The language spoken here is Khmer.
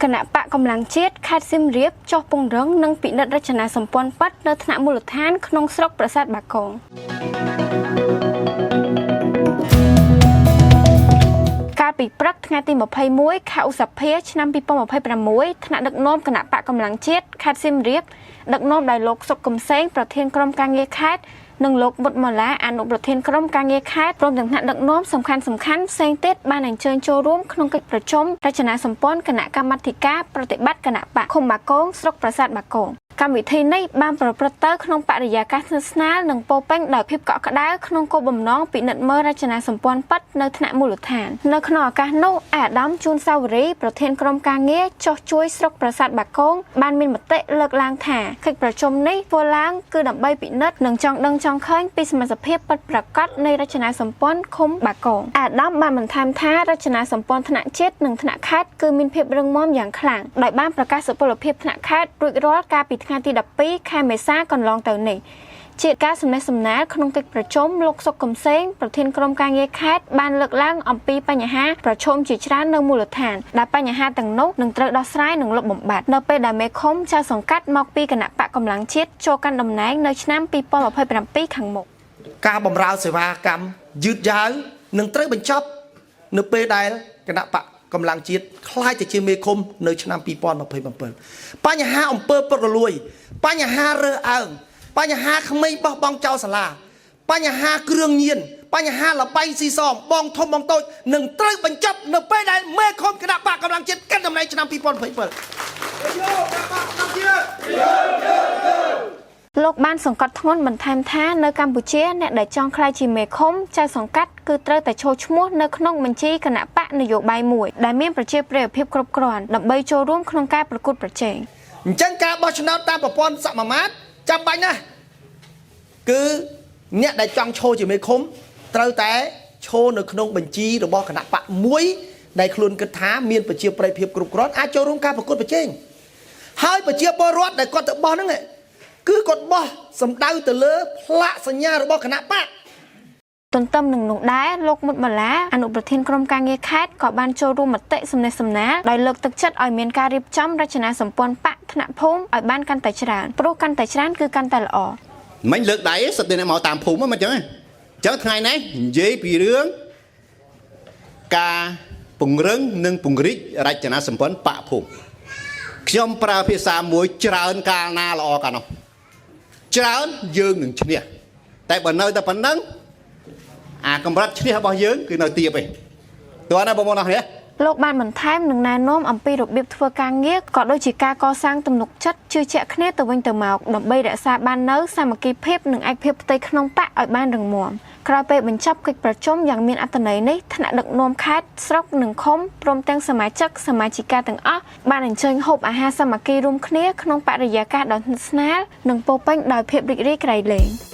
គណៈបកកម្លាំងជាតិខេត្តសៀមរាបចុះពង្រឹងនិងពិនិត្យរចនាសម្ព័ន្ធប៉ាត់នៅថ្នាក់មូលដ្ឋានក្នុងស្រុកប្រាសាទបាគងកាលពីព្រឹកថ្ងៃទី21ខែឧសភាឆ្នាំ2026ថ្នាក់ដឹកនាំគណៈបកកម្លាំងជាតិខេត្តសៀមរាបដឹកនាំដោយលោកសុកកំសែងប្រធានក្រុមការងារខេត្តនិងលោកមុតម៉ាឡាអនុប្រធានក្រុមការងារខេត្តព្រមទាំងថ្នាក់ដឹកនាំសំខាន់សំខាន់ផ្សេងទៀតបានអញ្ជើញចូលរួមក្នុងកិច្ចប្រជុំរចនាសម្ព័ន្ធគណៈកម្មាធិការប្រតិបត្តិគណៈបកឃុំបាគងស្រុកប្រាសាទបាគងកម្មវិធីនេះបានប្រព្រឹត្តទៅក្នុងបរិយាកាសស្និទ្ធស្នាលនិងពោពេញដោយភាពកក់ក្ដៅក្នុងគោលបំណងពិនិត្យមើលរចនាសម្ព័ន្ធប៉ាត់នៅថ្នាក់មូលដ្ឋាននៅក្នុងឱកាសនោះអាដាមជួនសាវរីប្រធានក្រុមការងារចុះជួយស្រុកប្រាសាទបាគងបានមានមតិលើកឡើងថាកិច្ចប្រជុំនេះធ្វើឡើងគឺដើម្បីពិនិត្យនិងចង់ដឹងចង់ឃើញពីសមាជិកភាពពិតប្រាកដនៃរចនាសម្ព័ន្ធឃុំបាគងអាដាមបានបន្ថែមថារចនាសម្ព័ន្ធថ្នាក់ជាតិនិងថ្នាក់ខេត្តគឺមានភាពរឹងមាំយ៉ាងខ្លាំងដោយបានប្រកាសសុពលភាពថ្នាក់ខេត្តរួចរាល់កាលពីថ្ងៃទី12ខែមេសាកន្លងទៅនេះជាការសំណេះសំណាលក្នុងកិច្ចប្រជុំលោកសុកកំសែងប្រធានក្រុមការងារខេត្តបានលើកឡើងអំពីបញ្ហាប្រឈមជាច្រើននៅមូលដ្ឋានដែលបញ្ហាទាំងនោះនឹងត្រូវដោះស្រាយនិងលុបបំបាត់នៅពេលដែលមេឃុំចៅសង្កាត់មកពីគណៈបកកម្លាំងជាតិចូលកាន់តំណែងនៅឆ្នាំ2027ខាងមុខការបម្រើសេវាកម្មយឺតយ៉ាវនឹងត្រូវបញ្ចប់នៅពេលដែលគណៈបកកម្លាំងជាតិក្លាយទៅជាមេឃុំនៅឆ្នាំ2027បញ្ហាអំពើពុករលួយបញ្ហារើសអើងបញ្ហាក្មេងបោះបង់ចោលសាលាបញ្ហាគ្រឿងញៀនបញ្ហាលបែងស៊ីសងបងធំបងតូចនឹងត្រូវបញ្ចប់នៅពេលដែលមេឃុំគណៈបកកម្លាំងជាតិកាន់តំណែងឆ្នាំ2027លោកបានសង្កត់ធ្ងន់បន្ថែមថានៅកម្ពុជាអ្នកដែលចង់ក្លាយជាមេឃុំចៅសង្កាត់គឺត្រូវតែចូលឈ្មោះនៅក្នុងបញ្ជីគណៈបកនយោបាយមួយដែលមានប្រជាប្រិយភាពគ្រប់គ្រាន់ដើម្បីចូលរួមក្នុងការប្រកួតប្រជែងអញ្ចឹងការបោះឆ្នោតតាមប្រព័ន្ធសមាមាត្រចាំបាច់ណាស់គឺអ្នកដែលចង់ឈរជាមេឃុំត្រូវតែឈរនៅក្នុងបញ្ជីរបស់គណៈបកមួយដែលខ្លួនគិតថាមានប្រជាប្រិយភាពគ្រប់គ្រាន់អាចចូលរួមការប្រកួតប្រជែងហើយប្រជាពលរដ្ឋដែលគាត់ទៅបោះហ្នឹងគឺគាត់បោះសម្ដៅទៅលើផ្លាកសញ្ញារបស់គណៈបកទន្ទឹមនឹងនោះដែរលោកមុតម៉ាឡាអនុប្រធានក្រុមការងារខេត្តក៏បានចូលរួមមតិសំណេះសំណាលដោយលើកទឹកចិត្តឲ្យមានការរៀបចំរចនាសម្ព័ន្ធបកថ្នាក់ភូមិឲ្យបានកាន់តែច្រើនព្រោះកាន់តែច្រើនគឺកាន់តែល្អមិនលើកដៃសិតតែមកតាមភូមិមិនចឹងអញ្ចឹងថ្ងៃនេះនិយាយពីរឿងការពង្រឹងនិងពង្រីករចនាសម្ព័ន្ធបកភូមិខ្ញុំប្រើភាសាមួយច្រើនកាលណាល្អកាលនោះច្រើនយើងនឹងឈ្នះតែបើនៅតែប៉ុណ្ណឹងអាកម្រិតឈ្នះរបស់យើងគឺនៅទាបឯងតើណាបងប្អូនអរគ្នាលោកបានបន្ថែមនិងណែនាំអំពីរបៀបធ្វើការងារក៏ដូចជាការកសាងទំនុកចិត្តជឿជាក់គ្នាទៅវិញទៅមកដើម្បីរក្សាបាននូវសាមគ្គីភាពនិងឯកភាពផ្ទៃក្នុងបកឲ្យបានរឹងមាំក្រោយពេលបញ្ចប់កិច្ចប្រជុំយ៉ាងមានអត្ថន័យនេះថ្នាក់ដឹកនាំខេត្តស្រុកនិងឃុំព្រមទាំងសមាជិកសមាជិកាទាំងអស់បានអញ្ជើញហូបអាហារសាមគ្គីរួមគ្នាក្នុងបរិយាកាសដ៏ស្និទ្ធស្នាលនិងពោពេញដោយភាពរីករាយក្រៃលែង។